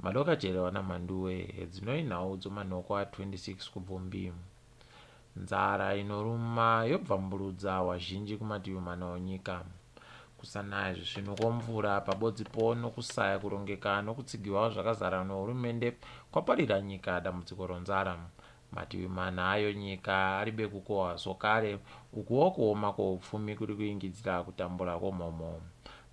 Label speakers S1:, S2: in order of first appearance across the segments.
S1: Madokachere wana Mhanduwe, hedzinoi nhau dzomanhoko a 26 Kubvumbi. Nzara inoruma yobvamburudza wazhinji kumativi mana onyika. Kusanaya zvisvinu kwomvura pabodzipo nokusaya kurongeka nokutsigiwa zvakazara nohurumende kwaparira nyika dambudziko ronzara. Mativi mana ayo nyika aribe kukohwa zvokare, ukuwo kuoma kwoupfumi kuri kuingidzira kutambura kwomhomho.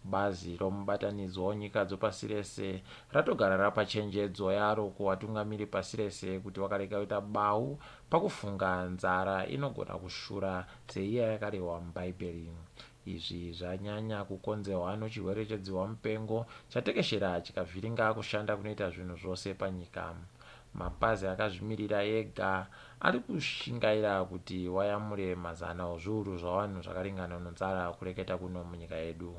S1: Bazi romubatanidzwa wenyika dzopasi rese ratogara rapa chenjedzo yaro kuvatungamiri pasi rese kuti wakarega kuita bau pakufunga nzara inogona kushura seiya yakarehwa muBhaibheri. Izvi zvanyanya kukonzehwa nochirwere chedzihwamupengo chatekeshera chikavhiringa kushanda kunoita zvinhu zvose panyika. Mapazi akazvimirira ega ari kushingaira kuti wayamure mazana ozviuru zvavanhu zvakaringana nonzara kureketa kuno munyika yedu.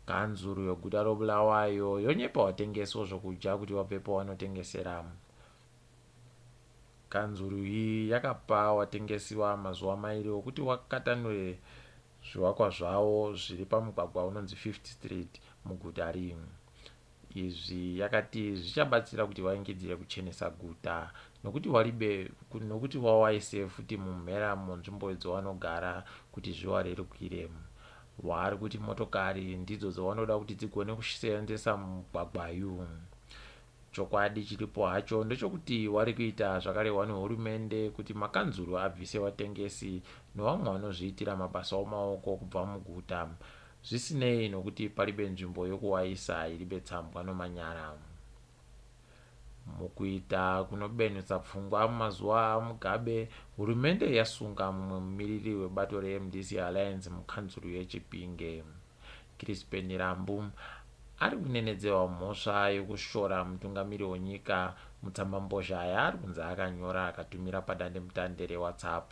S1: Kanzuru yoguta roBulawayo yonyepa watengesi wozvokudya kuti wabve pawanotengesera. Kanzuru iyi yakapa watengesi mazuva mairi okuti wakatanure zvivakwa zvavo zviri pamugwagwa unonzi Fifth Street muguta rimwe. Izvi yakati zvichabatsira kuti vaingidzire kuchenesa guta nokuti waribe nokuti wawaise futi mumhera munzvimbo dzavanogara kuti zvivarerukire. Waari kuti motokari ndidzo dzavanoda kuti dzigone kushandisa mugwagwayu. Chokwadi chiripo hacho ndechokuti wari kuita zvakarehwa nehurumende kuti makanzuru abvise vatengesi nevamwe vanozviitira mabasa omaoko kubva muguta zvisinei nokuti paribe nzvimbo yokuwaisa iribe tsambwa nomanyara. Mukuita kunobenutsa pfungwa mumazuva aMugabe, hurumende yasunga mumwe mumiriri webato reMDC Alliance mukanzuru yeChipinge. Crispin Rambu ari kunenedzewa mhosva yokushora mutungamiri wenyika mutsambambozha yaari kunzi akanyora akatumira padandemutande reWhatsApp.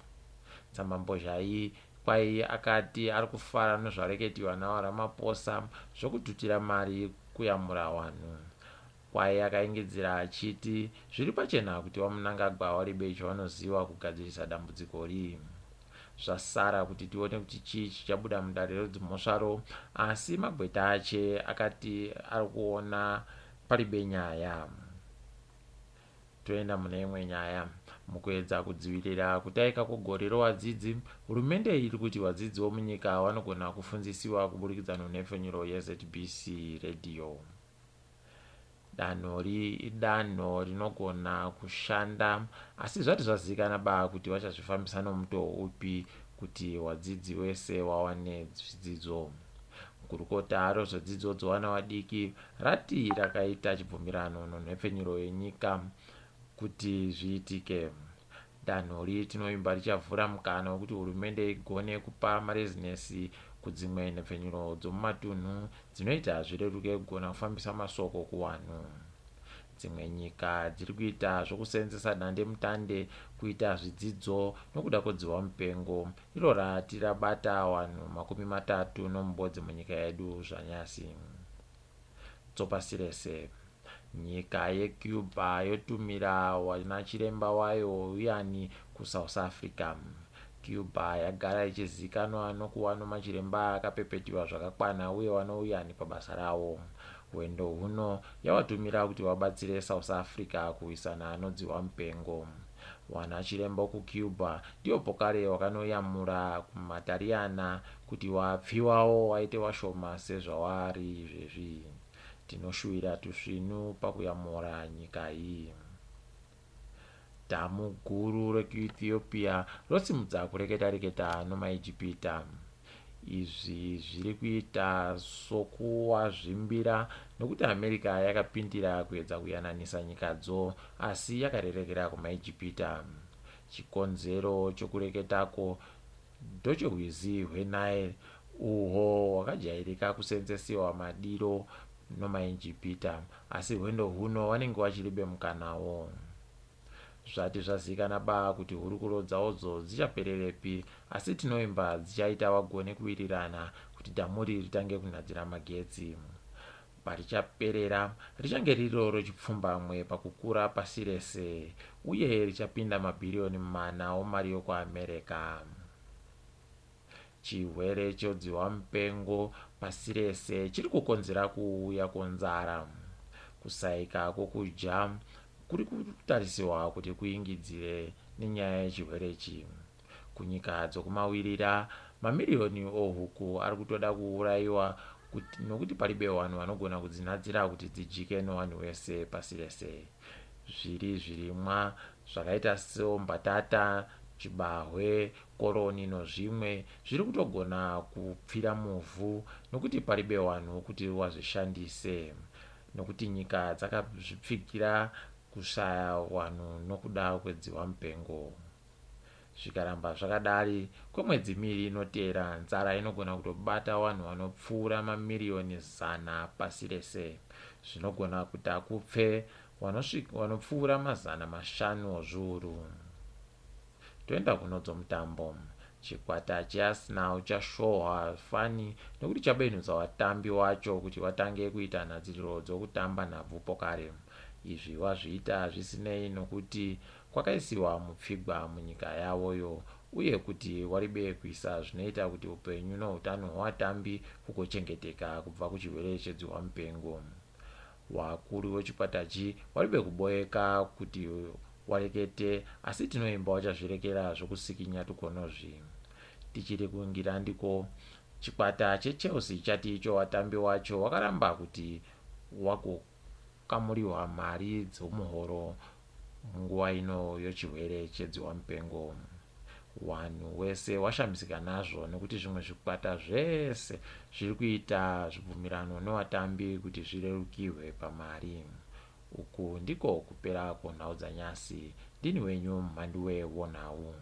S1: Tsambambozha iyi kwai akati ari kufara nozvareketiwa naVaRamaphosa zvokututira mari kuyamura vanhu. Kwai akaingidzira achiti zviri pachena kuti VaMnangagwa varibe chavanoziva kugadzirisa dambudziko ri. Zvasara kuti tione kuti chii chichabuda mudare redzimhosvaro asi magweta ache akati ari kuona paribe nyaya. Toenda mune imwe nyaya. Mukuedza kudzivirira kutaika kwegore rowadzidzi, hurumende iri kuti vadzidzi vomunyika vanogona kufunzisiwa kuburikidza nonhepfenyuro yeZBC Radio. Danho ri idanho rinogona kushanda asi zvati zvazikana ba kuti vachazvifambisa nomutoo upi kuti wadzidzi wese wawane zvidzidzo. Gurukota rezvedzidzo dzevana vadiki rati rakaita chibvumirano nonhepfenyuro yenyika kuti zviitike. Danho ri tinoimba richavhura mukana wekuti hurumende igone kupa marezinesi kudzimwe nhepfenyuro dzomumatunhu dzinoita zvireruke kugona kufambisa masoko kuvanhu. Dzimwe nyika dziri kuita zvokuseenzesa dandemutande kuita zvidzidzo nokuda kwedzivamupengo iro rati rabata vanhu 31 munyika yedu zvanyasi. Dzopasi rese. Nyika yeCuba yotumira wanachiremba wayo uyani kuSouth Africa. Cuba yagara ichizikanwa nokuva nomachiremba akapepetiwa zvakakwana uye vanouyani pabasa ravo. Hwendo huno yavatumira kuti vabatsire South Africa kurwisana nodzihwamupengo. Wanachiremba kuCuba ndivo pokare wakanoyamura kumaTariana kuti wapfiwawo waite washoma sezvawaari izvezvi. Tinoshuwira tusvinu pakuyamura nyika iyi. Dhamu guru rekuEthiopia rosimudza kureketa-reketa nomaIjipita. Izvi zviri kuita sokuwazvimbira nokuti America yakapindira kuedza kuyananisa nyikadzo asi yakarerekera kumaIjipita. Chikonzero chokureketako ndocherwizi rweNile uhwo hwakajairika kuseenzesiwa madiro nomaIjipita asi hwendo huno vanenge vachiribe mukanawo. Zvati zvazikana ba kuti hurukuro dzawodzo dzichapererepi asi tinoimba dzichaita vagone kuwirirana kuti dhamuri ritange kunhadzira magetsi. Parichaperera richange riro rechipfumbamwe pakukura pasi rese uye richapinda mabhiriyoni mana omari yokuAmerica. Chirwere chodzihwamupengo pasi rese chiri kukonzera kuuya kwonzara. Kusaika kwokudya kuri kutarisiwa kuti kuingidzire nenyaya yechirwere ichi. Kunyika dzokumawirira, mamiriyoni ohuku ari kutoda kuurayiwa nokuti paribe vanhu vanogona kudzinhadzira kuti dzidyike nowanhu wese pasi rese. Zviri zvirimwa zvakaita sembatata, chibahwe, koroni nozvimwe zviri kutogona kupfira muvhu nokuti paribe wanhu wokuti wazvishandise nokuti nyika dzakazvipfigira kushaya wanhu nokuda kwedziwamupengo. Zvikaramba zvakadari kwemwedzi miiri inoteera, nzara inogona kutobata vanhu vanopfuura mamiriyoni 100 pasi rese. Zvinogona kuita kupfe vanopfuura 500 ozviuru. Toenda kuno dzomutambo. Chikwata cheArsenal chashohwa fani nekuti chabenhudza vatambi wacho kuti vatange kuita nhadziriro dzokutamba nhabvu pokare. Izvi wazviita zvisinei nokuti kwakaisiwa mupfigwa munyika yavoyo uye kuti waribe kuisa zvinoita kuti upenyu noutano hwevatambi hugochengeteka kubva kuchirwere chedzihwamupengo. Wakuru wechikwatachi waribe kuboeka kuti warekete asi tinoimba wachazvirekera zvokusikinya tukonozvi. Tichiri kuNgirandiko, chikwata cheChelsea chati icho watambi wacho wakaramba kuti wagokamuriwa mari dzomuhoro munguva ino yochirwere chedzihwamupengo. Wanhu wese washamisika nazvo nekuti zvimwe zvikwata zvese zviri kuita zvibvumirano nevatambi kuti zvirerukirwe pamari. Uku ndiko kupera kwenhau dzanyasi. Ndini wenyu Mhanduwe Wonhau.